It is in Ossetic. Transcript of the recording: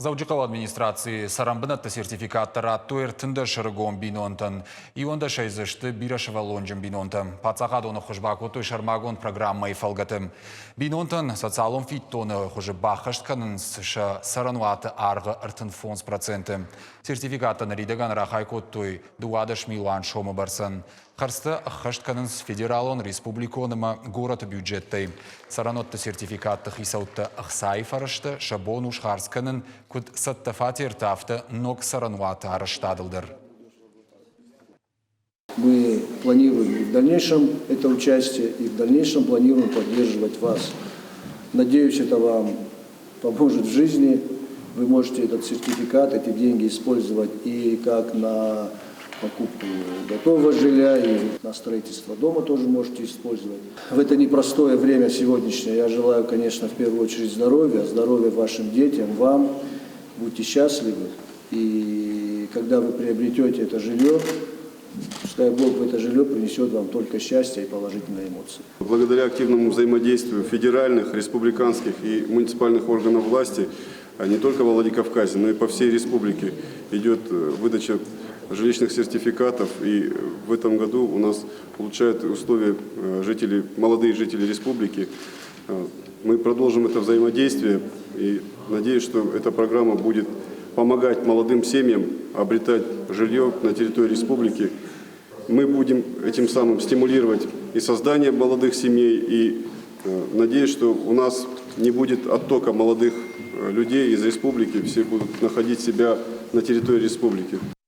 Дзӕуджыхъӕуы администрацийы цӕрӕнбынӕтты сертификаттӕ радтой 13 ӕрыгон бинонтӕн. Иуӕндӕсӕй дзы сты бирӕсывӕллонджын бинонтӕ. Паддзахадон ӕххуыс бакодтой сӕрмагонд программӕйы фӕлгӕты. Бинонтӕн социалон фиддоны хуызы баххӕст кӕнынц сӕ цӕрӕнуаты аргъы 35%. Сертификаттӕ ныридӕгӕн рахай кодтой 12 милуан сомы бӕрцӕн. Хӕрдзтӕ ӕххӕст кӕнынц федералон, республикон ӕмӕ горӕты бюджеттӕй. Цӕрӕнуӕтты сертификатты хицӕуттӕ ӕхцайы фӕрӕзтӕ сӕ бон у схардз кӕнын куыд цӕттӕ фатертӕ, афтӕ ног цӕрӕнуаты арӕзтадыл дӕр. Мы планируем и в дальнейшем это участие, и в дальнейшем планируем поддерживать вас. Надеюсь, это вам поможет в жизни. Вы можете этот сертификат, эти деньги использовать и как на покупку готового жилья, и на строительство дома тоже можете использовать. В это непростое время сегодняшнее я желаю, конечно, в первую очередь здоровья, здоровья вашим детям, вам. Будьте счастливы. И когда вы приобретете это жилье, пускай Бог в это жилье принесет вам только счастье и положительные эмоции. Благодаря активному взаимодействию федеральных, республиканских и муниципальных органов власти не только во Владикавказе, но и по всей республике идет выдача жилищных сертификатов. И в этом году у нас улучшают условия жители, молодые жители республики. Мы продолжим это взаимодействие и надеюсь, что эта программа будет помогать молодым семьям обретать жилье на территории республики. Мы будем этим самым стимулировать и создание молодых семей, и надеюсь, что у нас не будет оттока молодых людей из республики, все будут находить себя на территории республики.